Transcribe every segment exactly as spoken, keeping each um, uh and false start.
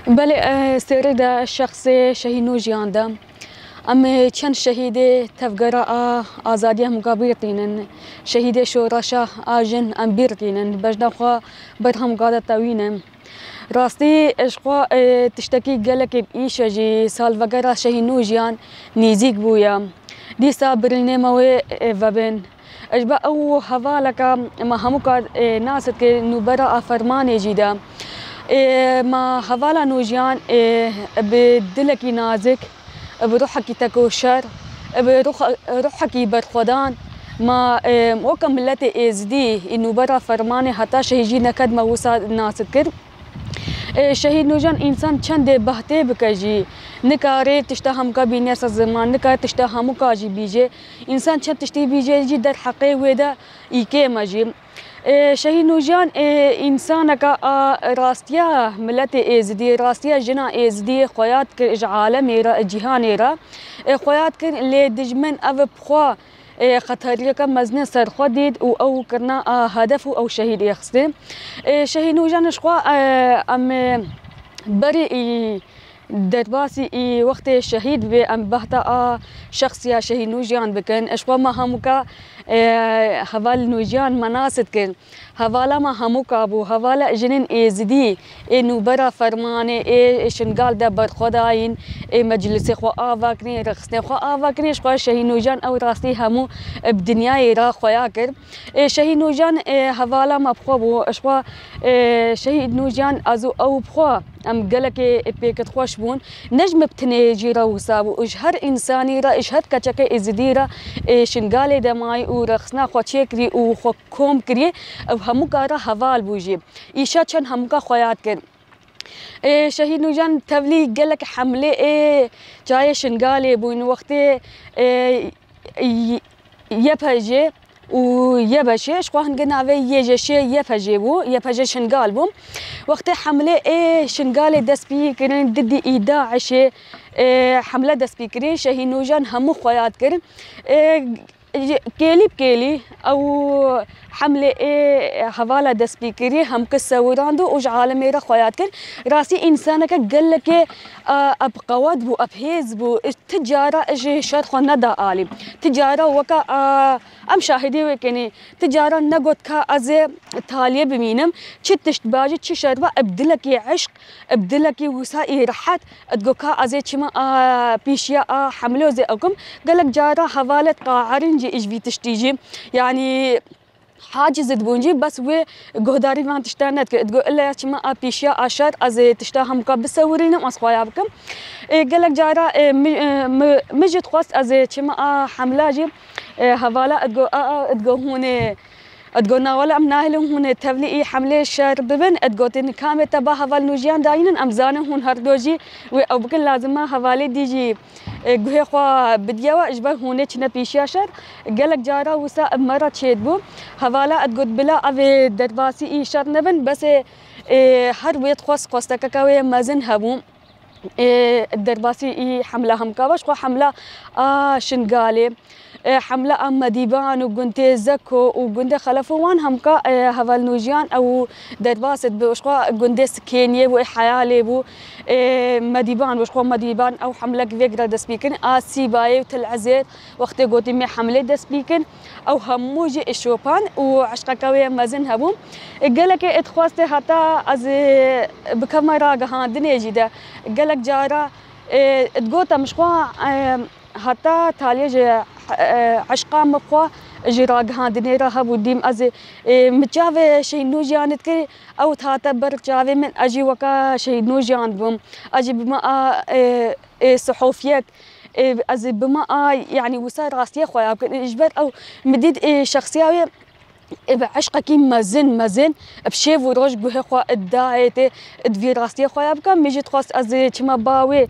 Belê, e, sêrê de şexsê şehîd Nûjiyan de. Em, e, çend şehîdê tevgera a azadiya hemûka bîr tînin. Şehîdê şoreşa a jin em bîr tînin. Bejna xwe ber hemûka de tewînin. Rastî, ji xwe, e, tiştekî gelekê bi îş e jî, salvegera şehîd Nûjiyan nêzîk bûye. Dîsa birînê me wê, e, vebin. Ji ber ew hevaleka me hemûka, e, nas dikir nûbera a fermanê jî de. E, me hevala Nûjiyan, e, bi dilekî nazik, bi ruhekî tekoşer, bi ruh-, ruhekî berxwedan, me, e, weke miletê Êzidî, e, nûbera fermanê heta şehîd jî neket me wisa nas dikir. E, şehîd Nûjiyan însan çendê behtê bike jî, nikare tişta hemûka bîne ser ziman, nikare tişta hemûka jî bîje. Însan çend tiştî bîje jî derheqê wê de î kêm e jî. E, şehîd Nûjiyan, e, însaneka a rastiya miletê Êzidî, rastiya jina Êzidî xweyat kir ji alemê re, cîhanê re. E, xweyat kir lê dijmin ev bi xwe, e, xeteriyeke mezin ser xwe dît û ew kirina a hedef û ew şehîdê xistê. E, şehîd Nûjiyan ji xwe, e, em, e, berî, e, derbasî, e, wextê şehîd bê, em behta a şexsiya şehîd Nûjiyan bikin. Ji xwe me hemûka, e, heval Nûjiyan me nas dikin. Hevala me hemûka bû, hevala jinên Êzidî, ê nûbera fermanê, ê Şingal de berxwedayîn, ê meclisê xwe ava kirin, ê rêxistinê xwe ava kirin, ji xwe şehîd Nûjiyan ew rastî hemû bi dinyayê re xweya kir. Ê şehîd Nûjiyan, ê, hevala me bi xwe bû, ji xwe, ê, şehîd Nûjiyan ez û ew bi xwe em gelekê pêketxweş bûn. Ne ji min bi tinê jî re wisa bû, ji her însanî re, ji her keçeke Êzidî re, ê, Şingalê de mayî û rêxistina xwe çêkirî û xwe kom kirî, ew hemûka re heval bû jî. Îşa çend hemûka xwe yad kir. Ê, şehîd Nûcan tevlî gelek hemlê ê çayê Şingalê bûn. Wextê, ê, y-, Y P J û Y B Ş, ji xwe hingê navê Y J Ş Y P J bû, Y P J Şingal bû. Wextê hemlê ê Şingalê dest pî kirin, didî î DAIŞê, ê, hemle dest pî kirin, şehîd Nûcan hemû xwe yad kirin. Ê, Ji kêlî bi kêlî ew hemlê ê hevala destpêkirî hemki sewirand û ji alemê re xweyat kir. Rastî însaneke gelekê, e, eb qewet bû, eb hêz bû. Ti cara ji şer xwe neda alî. Ti cara weka, e, em şahidê wê kenî. Ti cara negot ka ez ê taliyê bimînim. Çi tişt bajî, çi şer ba, eb dilekî eşq, eb dilekî wisa î rehet, Digo ka ez ê çima a pêşiya a hemlozê ew kim, gelek cara hevalet qaerin jî ji vî tiştî jî, yanî haciz dibûn jî, bes wê guhdarî van tişta nedikir. Digo illa çima a pêşiya a şer ez ê tişta hemûka bisewirînim, ez xweya bikim. Ê, gelek cara, ê, mi, ê, mi, mi jî dixwest ez ê çima a hemla jî, ê, hevala digo, a, a, digo hûn ê Digo, na wele em nahêlin hûn ê tevlî î hemlê şer bibin. Digotin, kamê te ba heval Nûjiyan dayînin, em zanin hûn her do jî wê ew bikin, lazim e hevalê dî jî, e, guhê xwe bidiye we, ji ber hûn ê çine pêşiya şer. Gelek cara wisa bi me re çêdibû. Hevala digot, bila ev ê derbasî î şer nebin, bes ê, e, her wê dixwest xwestekeke wê mezin hebû. Ê, derbasî î hemla hemka be, ji xwe hemla a Şingalê, ê, hemla a Medîban û gundê Zeko û gundê Xelefo wan hemka, ê, heval Nûjiyan ew derbas dibe, ji xwe gundê Sikêniyê bû, ê, Heyalê bû, ê, Medîban bû, ji xwe Medîban ew hemlek vê gire dest pê kirin, a Sîbayê û Til Ezêr, wextê gotî me hemlê dest pê kin, ew hemû jî ê şopan û eşqeke wê mezin hebû. Ê, gelekê ê dixwestê heta ez ê bikevme ragihandinê jî de. Gelek cara, ê, digote min ji xwe, ê, heta taliyê ji, ê, eşqa min xwe ji ragihandinê re hebû dîm ez ê, ê, min çavê Şehîd Nûjiyan dikir, ew dihate ber çavê min, ez jî weka Şehîd Nûjiyan dibûm. Ez jî bime a, ê, ê, sihofiyek, ê, ez ê bime a, yanî wisa rastiyê xwe ya bikin. Ji ber ew min dît, ê, şexsiya wê, ê, bi eşqekî mezin, mezin, bi şev û roj guhê xwe didayê tê, di vî rastiyê xwe ya bike. Min jî dixwest ez ê çima ba wê.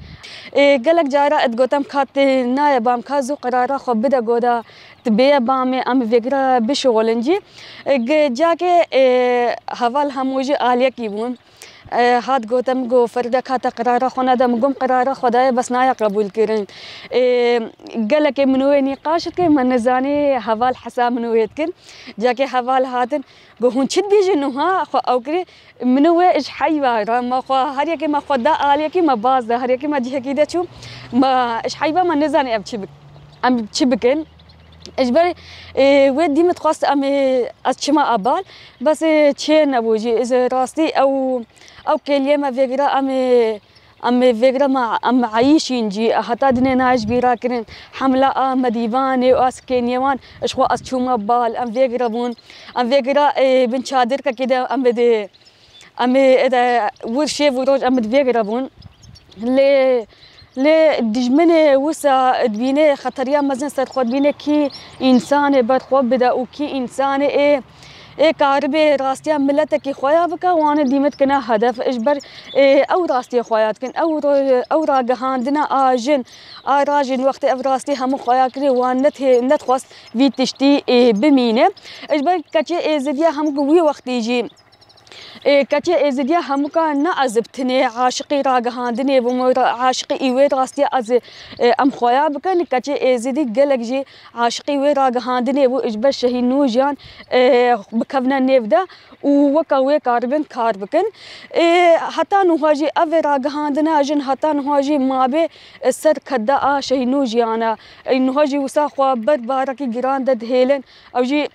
Ê, gelek cara digotem ka tê nayê bam, ka zû qirara xwe bide goda, tu bêye bamê, em vê gire bişixulin jî. Ê, ge-, cakê, ê, heval hemû jî aliyekî bûn. E, hat gote min, got, Ferîde, ka te qirara xwe neda? Min got, qirara xwe daye, bes naya qebûl kirin. E, gelekê min wê nîqaş dikin, min nizanî heval hesa min wê dikin. Cakê heval hatin, got, hûn çi dibêjin niha? Xwe ew kirî, min û wê ji heyva re, me xwe, her yekê me xwe da aliyekî, me baz da, her yekê me cihekî de çû, me ji heyva me nizanî ev çi bik-, em çi bikin. Ji ber, e, wê dî min dixwest em, e, ez çima a bal, bes, e, çê nebû jî. Ji rastî ew, ew kêliyê me vêgira em, e, em vêgira me, em eyîşîn jî, heta dinê nayê ji bîra kirin. Hemla a Medîvanê û a Sikêniyê wan, ji xwe ez çûme bal, em vêgira bûn. Em vêgira, e, bin çadirkekê de em bi de, em ê, ê de wir şêv û roj em bi vêgira bûn. Lê, lê dijminê wisa dibîne xeteriya mezin ser xwe, dibîne kî însanê ber xwe bide û kî însanê ê, ê karibê rastiya miletekî xwe ya bike, wan ê dîmit kine hedef. Ji ber, ê, ew rastiyê xwe ya dikin. Ew ro-, ew ragihandina a jin, a rajin wextê ev rastî hemû xwe ya kirê, wan netê-, nedixwest vî tiştî, ê, bimîne. Ji ber keçê êzidiya hemû ku wî wextî jî, ê, keçê êzidiya hemûka ne ez bi tinê aşiqî ragihandinê bûm, ra-, aşiqî î wê rastiya ez, ê, em xwe ya bikin. Keçê êzidî gelek jî aşiqî wê ragihandinê bû, ji ber Şehîd Nûjiyan, ê, bikevine nêv de û weka wê karibin kar bikin. Ê, heta niha jî ev ragihandina jin heta niha jî mabê, ê, ser kedda a Şehîd Nûjiyan e. Ê, niha jî wisa xwe ber barekî giran de dihêlin. Ew jî,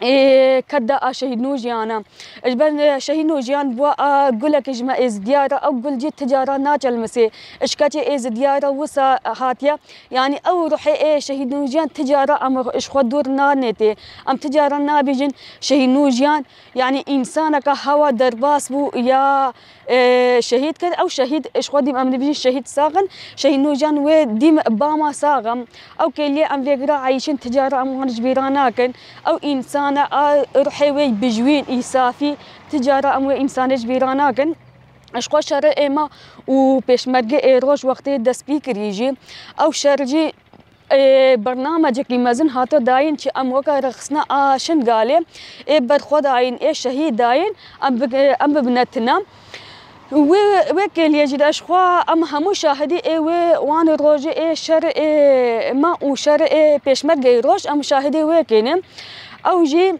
ê, kedda a Şehîd Nûjiyan e. Ji ber, ê, Şehîd Nûjiyan bû a gulekî ji me êzidiya re, ew gul jî ti cara naçelmisê. Ji keçê êzidiya re wisa hatiye. Yanî ew ruhê ê Şehîd Nûjiyan ti cara em ji xwe dûr nanêtê. Em ti cara nabêjin Şehîd Nûjiyan, yanî însaneke hewa derbas bû ya, e, şehîd kir. Ew şehîd, ji xwe dîm em dibêjin şehîd sax in. Şehîd Nûjiyan wê dîm bama sax e. Ew kêliyê em vêgira eyîşin ti cara em wan ji bîra nakin. Ew însan e, a ruhê wê bijwîn, îsafî, ti cara em wê însanê ji bîra nakin. Ji xwe şerê êma û pêşmerge ê roj wextê dest pî kirî jî, ew şer jî, ê, bernamecekî mezin hate dayîn, çi em weke rexistina a Şingalê ê berxwe dayîn, ê şehîd dayîn, em bi, em bibine tine. Wê, wê kêliyê jî de ji xwe em hemû şahidî ê wê wan rojê ê şer ê me û şer ê pêşmergeyê roj em şahidê wê kêne. Ew jî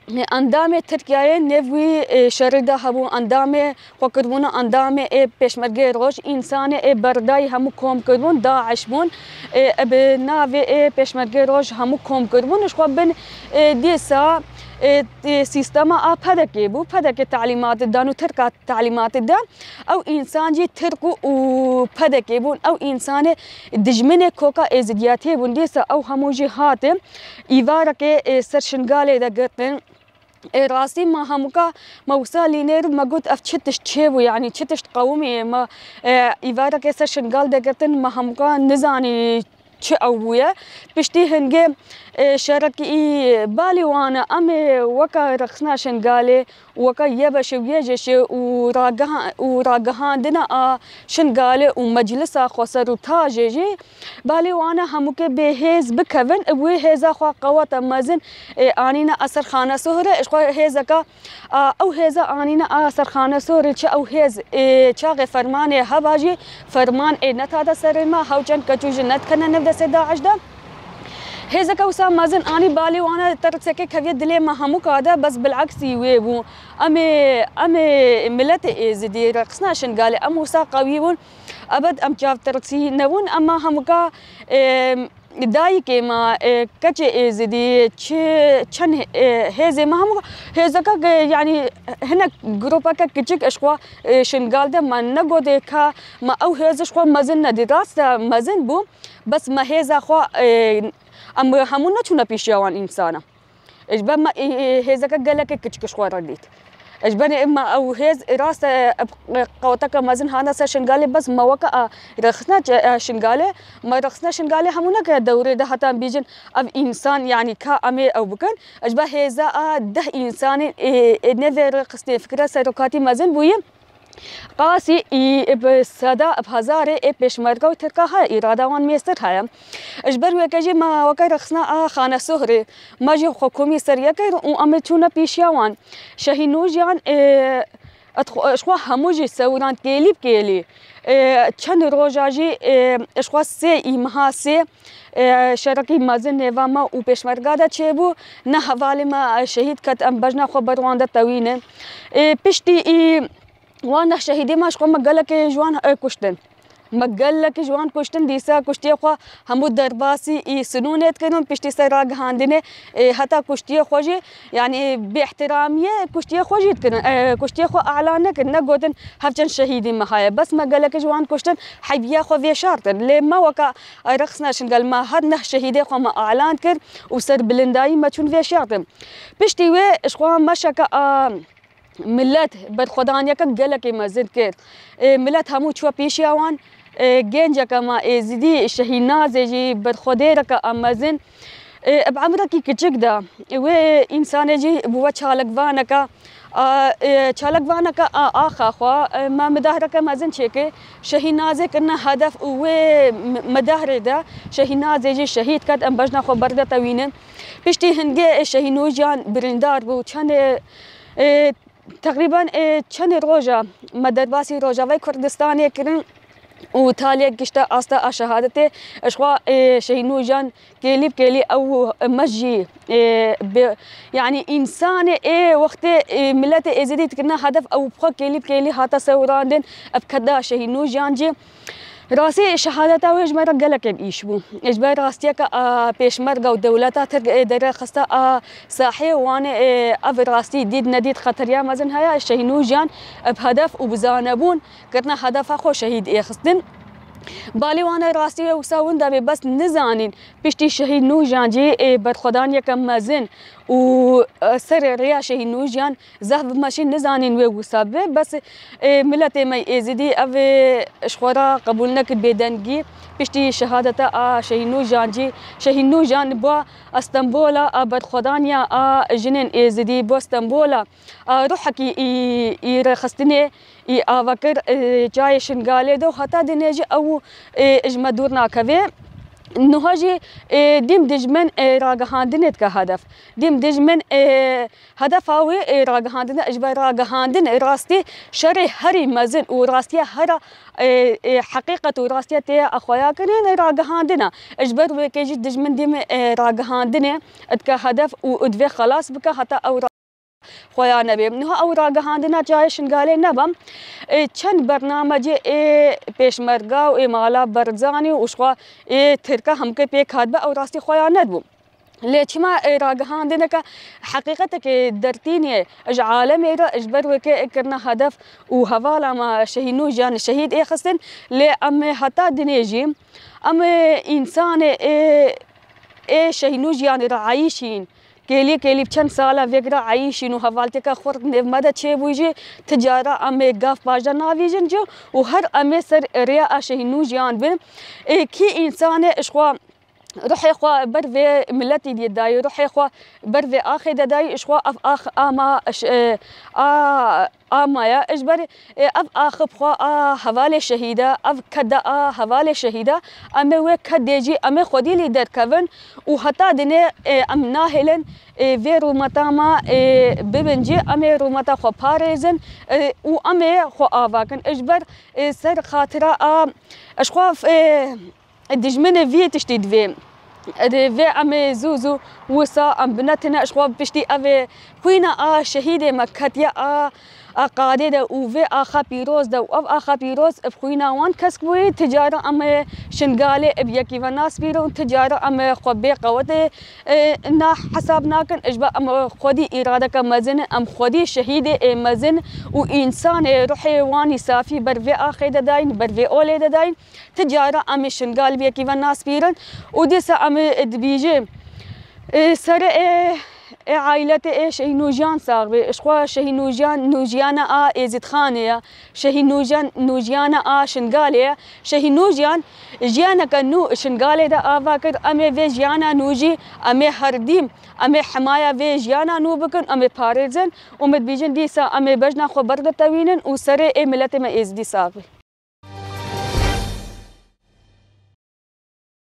Endamê Tirkiyeyê nêv wî, ê, şerî de hebû, endamê xwe kiribûne endamê ê pêşmergeyê roj, însanê ê berdayî hemû kom kiribûn, DAIŞ bûn, ê, bi navê ê pêşmergeyê roj hemû kom kiribûn, ji xwe bin, ê, dîsa, ê, ê, sîstema a PDKê bû, PDK telîmatê dan û Tirka telîmatê de, ew însan jî Tirk û, û PDKê bûn, ew însanê dijminê koka êzidiyatiyê bûn, dîsa ew hemû jî hatin. Îvarekê, ê, ser Şingalê de girtin. Ê, rastî me hemûka me wisa lînêr me got, ev çi tişt çêbû, yanî çi tişt qewimî me, e, îvarekê ser Şingal de girtin, me hemûka nizanî çi ew bûye. Piştî hingê, e, şerekî balî wan e, em ê weke rexistina Şingalê, weke YBŞ û YJŞ û ragiha-, û ragihandina a Şingalê û meclisa xweser û tajê jî, balê wan e hemûkê bê hêz bikevin, wê hêza xwe qeweta mezin, ê, anîne a ser Xanesohrê, ji xwe hêzeka, a, ew hêza anîne a ser Xanesohrê, çi ew hêz, ê, çaxê fermanê heba jî, ferman ê netada serê me, hew çend keçû jî nedikene nêv destê DAIŞ de. Hêzeke wisa mezin anî balê wan e, tirsekê keviye dilê me hemûka de, bes bileksî wê bû. Em ê, em ê miletê êzidî, rexistina Şingalê, em wisa qewî bûn. Ebed em çavtirsî nebûn, ema hemûka, e, dayikê me, e, keçê êzidî, çi, çend, e, hêzê me hemû hêzeke, e, yanî hinek grûpeke kiçik ji xwe, e, Şingal de me negot ê ka me ew hêz ji xwe mezin nedî. Rast e, mezin bû, bes me hêza xwe, e, em hemû neçûne pêşiya wan însana. Ji ber me, ê, ê, hêzeke gelekê kiçik ji xwe re dît. Ji ber me ew hêz, rast e, qeweteke mezin hane ser Şingalê, bes me weke a rexistina çe-, e, Şingalê, me rexistina Şingalê hemû neke dewrê de hatan bîjin ev însan, yanî ka em ê ew bikin. Ji ber hêza a deh însanên ê, ê, nê vê rexistê fikira serokatî mezin bûye. Qasî î bi seda, bi hezarê ê pêşmerge û tirka heye, îrada wan mêstir heye. Ji ber weke jî me weke rexistina a Xanesohrê, me jî xwe komî ser yek kir û em ê çûne pêşiya wan. Şehîd Nûjiyan, ê, Et xwe, ji xwe hemû jî sewran kêlî bi kêlî. E, çend roja jî, e, ji xwe sê î meha sê, e, şerekî mezin nêva me û pêşmerga de çêbû. Neh hevalê me, e, şehîd ket, em bejna xwe ber wan de tewînin. E, piştî î wan neh şehîdê me ji xwe me gelekê ji wan, e, kuştin. Me gelekî ji wan kuştin, dîsa kuştiyê xwe hemû derbasî î sinûnê dikirin, piştî ser ragihandinê, e, heta kuştiyê xwe jî, yanî bêihtiramiyê kuştiyê xwe jî dikirin, e, kuştiyê xwe elan nekirin, negotin hevçend şehîdî me heye. Bes me gelekî ji wan kuştin, heybiya xwe vêşartin. Lê me weka, e, rexsna Şingal me her neh şehîdê xwe me elan kir û ser bilindayî me çûn vêşartin. Piştî wê ji xwe meşeke a, Milet berxwedaniyeke gelekî mezin kir. Ê, milet hemû çû pêşiya wan. Ê, genceke me êzidî Şehîd Nazê jî berxwedêreke a mezin. Ê, bi emrekî kiçik de wê însanê jî bû we çalakvaneke, a, ê, çalakvaneke a axa xwe. Ê, me midahreke mezin çêkir. Şehîd Nazê kirine hedef û wê mi-, midahrê de Şehîd Nazê jî şehîd ket, em bejna xwe berde tewînin. Piştî hingê, ê, Şehîd Nûjiyan birîndar bû. Çendê, ê, Teqrîben, e, çendê roja me derbasî Rojavayê Kurdistanê kirin û taliyek gişte asta a şehadetê. Ji xwe, e, Şehîd Nûjan kêlî bi kêlî ew me jî, e, bi, yanî însanê ê wextê, e, miletê êzidî dikirine hedef, ew bi xwe kêlî bi kêlî hate sewirandin, ev keda Şehîd Nûjan jî. Rastî şehadeta wê ji me re gelekê bi îş bû. Ji ber rastiyeke a pêşmerga û dewleta Tirk ê derê xiste a sahê wan ê ev rastî dît nedît xeteriya mezin heye. Şehîd Nûjiyan bi hedef û bi zanebûn kirina hedefa xwe şehîd ê xistin. Balê wan e rastî wê wisa winda bê bes nizanîn piştî Şehîd Nûjiyan jî ê berxwedaniyeke mezin û, e, ser rêya Şehîd Nûjiyan Zehf bi me jî nizanîn wê wisa bibe, bes, ê, miletê me êzidî ev ê ji xwe re qebûl nekir bêdengî. Piştî şehadeta a Şehîd Nûjan jî, Şehîd Nûjan ba Stenbola a berxwedaniya a jinên êzidî, ba Stenbola a ruhekî î, î rêxistinê î ava kir, ê, çayê Şingalê de û heta dinê jî ew, ê, ji me dûr nakeve. Niha jî, ê, dîm dijmin, ê, ragihandinê dike hedef. Dîm dijmin, ê, Hedefa wê, ê, ragihandin e, ji ber ragihandin, ê, rastî şerê herî mezin û rastiya hera, ê, ê, heqîqet û rastiya tê ya xweya kirin, ê, ragihandin e. Ji ber wê kê jî dijmin dîm, ê, ragihandinê dike hedef û divê xelas bike heta ew ra-, xweya nebe. Niha ew ragihandina çayê Şingalê nebe. Ê, çend bernamecê ê pêşmerga û ê mala Barzanî û ji xwe ê Tirka hemke pêk hatbe ew rastî xweya nedibû. Lê çima, e, ragihandineke heqîqeteke dertînê ji alemê re ji ber wê ke kirine hedef û hevala me Şehîd Nûjiyan şehîd ê xistin, lê em ê heta dinê jî em ê însanê ê, ê Şehîd Nûjiyanê re eyîşîn. Kêlî kêlî bi çend sala vêk re eyîşîn û hevaltiyeke xurt nêv me de çêbû jî ti cara em ê gav paşde navîjin jî û her em ê ser rêya a Şehîd Nûjiyan bin. Ê kî însanê ji xwe ruhê xwe ber vê miletî dê dayî, ruhê xwe ber vê axê de dayî, ji xwe ev ax a me, ş-, e, a, a me ye. Ji ber, e, ev ax bi xwe a hevalê şehîd e, ev ked e a hevalê şehîd e. Em ê wê kedê jî, em ê xwedî lî derkevin û heta dinê, e, em nahêlin, e, vê rûmeta me, e, bibin jî, em ê rûmeta xwe parêzin, e, û em ê xwe ava kin. Ji ber, e, ser xatira a, ji xwe, e, Dijminê vî tiştî divê. Divê em ê zû zû wisa em binetine, ji xwe piştî ev ê xwîna a şehîdê me ketiye a, a qadê de û vê axa pîroz de û ev axa pîroz bi xwîna wan kesk bûyî, ti cara em ê Şingalê bi yekî ve nas bîrin û ti cara em ê xwe bê qewetê, e, nah hesab nakin. Ji ber em xwedî îradeke mezin in, em xwedî şehîdê ê mezin û însanê ruhê wanî safî ber vê axê de dayîn, ber vê olê de dayîn. Ti cara em ê Şingal bi yekî ve nas bîrin û dîsa em ê dibîjin, ê, serê ê, ê aîletê ê Şehîd Nûjiyan sax bê. Ji xwe Şehîd Nûjiyan, Nûjiyana a Êzîdxanê ye. Şehîd Nûjiyan, Nûjiyana a Şingalê ye. Şehîd Nûjiyan jiyaneke nû Şingalê de ava kir. Em ê vê jiyana nû jî, em ê her dîm, em ê himaya vê jiyana nû bikin, em ê parêzin û me dibîjin dîsa em ê bejna xwe berde tewînin û serê ê miletê me Êzidî sax bê.